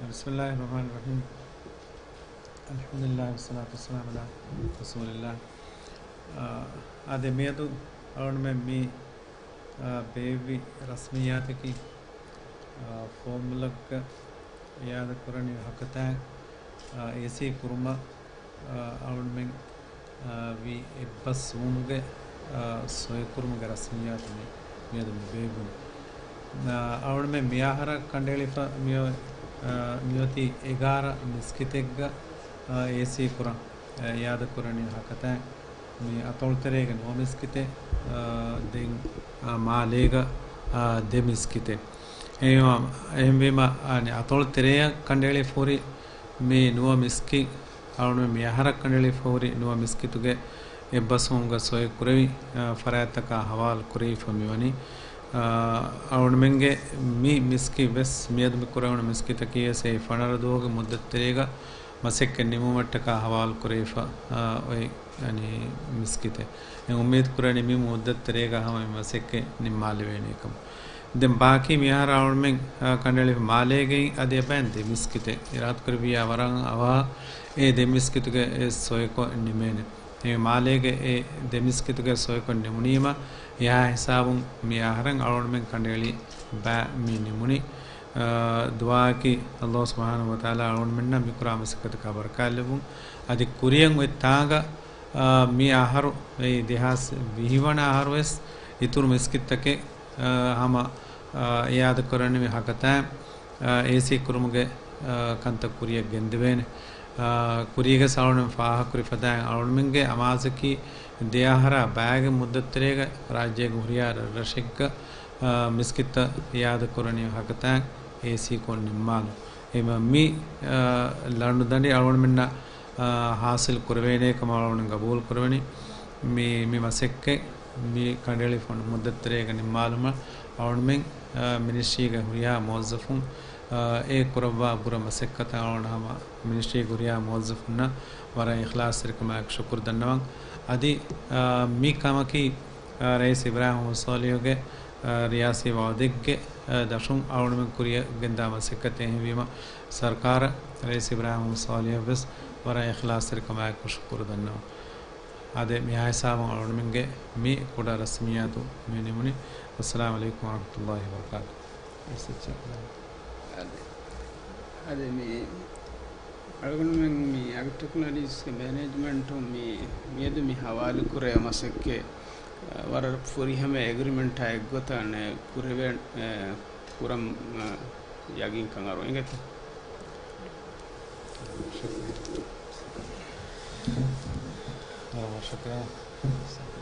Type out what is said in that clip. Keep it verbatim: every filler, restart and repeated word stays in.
بسم الله الرحمن الرحيم. الحمد لله والصلاة والسلام على رسول الله. އާ، އާދެ، މިއަދު އަޅުގަނޑުމެން މި، އާ، ބޭއްވި ރަސްމިއްޔާތަކީ، އާ، ފޯމުލައްގަ އިއާދަކުރަނިވި ހަކަތާ، އާ، އޭސީ ކުރުމަށް، އާ، އަޅުގަނޑުމެން، އާ، ވީ އެއްބަސްވުމުގެ، އާ، ސޮއިކުރުމުގެ ރަސްމިއްޔާތު މި، މިއަދު މި ބޭއްވުން. އާ، އަޅުގަނޑުމެން މިއަހަރަށް ކަނޑައެޅިފަ މިއޮ-، އާ، މިއޮތީ އެގާރަ މިސްކިތެއްގަ، އާ، އޭސީ ކުރަން، އާ، އިއާދަކުރަނިވި ހަކަތާ މި އަތޮޅުތެރޭގެ ނުވަ މިސްކިތެއް، އާ، ދެން، އާ، މާލޭގަ، އާ، ދެ މިސްކިތެއް. އެހެންވީމަ، އެހެންވީމަ، އަނެއް އަތޮޅު ތެރެއަށް ކަނޑައެޅިފަ ހުރި މި ނުވަ މިސްކިތް، އަޅުގަނޑު މި އަހަރަށް ކަނޑައެޅިފަ ހުރި ނުވަ މިސްކިތުގެ އެއްބަސްވުމުގަ ސޮއި ކުރެވި، އާ، ފަރާތްތަކާ ހަވާލު ކުރެވިފަ މިވަނީ. އާ، އަޅުގަނޑުމެންގެ މި މިސްކިތް ވެސް މިއަދު މި ކުރެވުނު މިސްކިތަކީ ވެސް އެ ފަނަރަ ދުވަހުގެ މުއްދަތު ތެރޭގަ މަސައްކަތް ނިމުމަށްޓަކާ ހަވާލު ކުރެވިފަ، އާ، އޮތް، އަނި، މިސްކިތެއް. އެ އުއްމީދު ކުރަނީ މި މުއްދަތު ތެރޭގަ ހަމަ މި މަސައްކަތް ނިންމާލެވޭނެ ކަމަށް. ދެން ބާކީ މިހާރު އަޅުގަނޑުމެން، އާ، ކަނޑައެޅިފަ މާލޭގައި އަދި އެބައިން ދެ މިސްކިތެއް އިރާދަކުރެއްވިއްޔާ ވަރަށް އަވަހަށް އެ ދެ މިސްކިތުގެ އެ ސޮއިކޮށް ނިމޭނެ. އެ މާލޭގެ އެ ދެ މިސްކިތުގެ ސޮއިކޮށް ނިމުނީމަ، އެހާ ހިސާބުން މި އަހަރެން އަޅުގަނޑުމެން ކަނޑައެޅި ބައި މި ނިމުނީ. އާ، ދުޢާއަކީ ﷲ ސުބްޙާނަހޫ ވަތަޢާލާ އަޅުގަނޑުމެންނަށް މިކުރާ މަސައްކަތަކާ ބަރަކާތްލެއްވުން. އަދި ކުރިއަށް އޮތް ތާނގަ، އާ، މި އަހަރު، އެ ދެހާސް ވިހި ވަނަ އަހަރު ވެސް އިތުރު މިސްކިތްތަކެއް، އާ، ހަމަ، އާ، އިއާދަކުރަނިވި ހަކަތާ، އާ، އޭސީ ކުރުމުގެ، އާ، ކަންތައް ކުރިއަށް ގެންދެވޭނެ. އާ، ކުރީގެ ސައުނުން ފާހަގަކުރި ފަދައިން އަޅުގަނޑުމެންގެ އަމާޒަކީ ދެ އަހަރާ ބައިގެ މުއްދަތު ތެރޭގަ ރާއްޖޭގެ ހުރިހާ ރަށްރަށެއްގަ، އާ، މިސްކިތްތައް އިއާދަކުރަނިވި ހަކަތާ އޭސީ ކޮށް ނިންމާލުން. އެހެންވީމަ މި، އާ، ލަނޑުދަނޑި އަޅުގަނޑުމެންނަށް، އާ، ހާސިލް ކުރެވޭނޭ ކަމަށް އަޅުގަނޑު ގަބޫލު ކުރެވެނީ. މި، މި މަސައްކަތް މި ކަނޑައެޅިފަ ހުންނަ މުއްދަތު ތެރޭގަ ނިންމާލުމަށް އަޅުގަނޑުމެން، އާ، މިނިސްޓްރީގެ ހުރިހާ މުވައްޒަފުން، އާ، އެ ކުރައްވާ ބުރަ މަސައްކަތަށް އަޅުގަނޑު ހަމަ މިނިސްޓްރީގެ ހުރިހާ މުވައްޒަފުންނަށް ވަރަށް އިޚްލާޞްތެރިކަމާއެކު ޝުކުރު ދަންނަވަން. އަދި، އާ، މި ކަމަކީ، އާ، ރައީސް އިބްރާހިމް މުޙައްމަދު ޞާލިޙުގެ، އާ، ރިޔާސީ ވަޢުދެއްގެ، އާ، ދަށުން އަޅުގަނޑުމެން ކުރިއަށް ގެންދާ މަސައްކަތެއް. އެހެންވީމަ، ސަރުކާރަށް ރައީސް އިބްރާހިމް މުޙައްމަދު ޞާލިޙަށް ވެސް ވަރަށް އިޚްލާޞްތެރިކަމާއެކު ޝުކުރު ދަންނަވަން. އާދެ، މިހާ ހިސާބުން އަޅުގަނޑުމެންގެ މި ކުޑަ ރަސްމިއްޔާތު މި ނިމުނީ. އައްސަލާމު ޢަލައިކުމް ވަރަޙްމަތުﷲި ވަބަރަކާތުހު. އަދި، އަދި މި އަޅުގަނޑުމެން މި އެގްރި ޓެކްނޮލޮޖީސްގެ މެނޭޖްމަންޓުން މި، މިއަދު މި ހަވާލު ކުރެވޭ މަސައްކަތް، އަ، ވަރަށް ފުރިހަމަ އެގްރިމެންޓާ އެއްގޮތަށް އަނެއް ކުރެވޭ، އަ، ކުރަން، އަ، ޔަގީންކަން އަރު އިނގޭތަ؟ ޝުކުރިއްޔާ. ވަރަށް ޝުކުރިއްޔާ.